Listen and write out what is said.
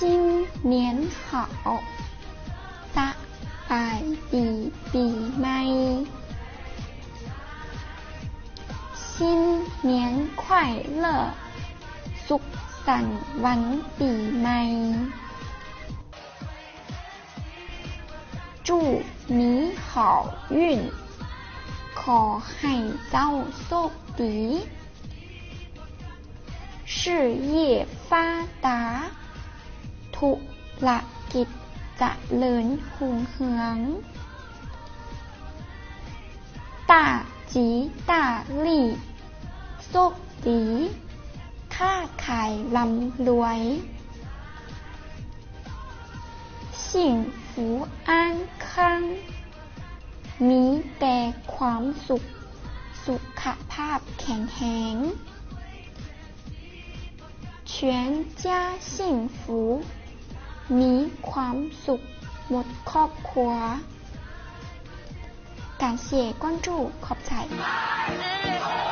新年好 ສະບາຍດີປີໃໝ່. 新年快乐 ສຸກສັນວັນປີໃໝ່. 祝你好运 ຂໍໃຫ້ເຈົ້າໂຊກດີ. 事业发达 ທຸລະກິດຈະເລີນຮຸ່ງເຮືອງ. 大吉大利 ໂຊກດີ ຄ້າຂາຍລ່ຳລວຍ. 幸福安康 ມີແຕ່ຄວາມສຸກ ສຸຂະພາບແຂງແຮງ. 全家幸福 ມີຄວາມສຸກໝົດຄອບຄົວ. 感谢关注 ຂອບໃຈ.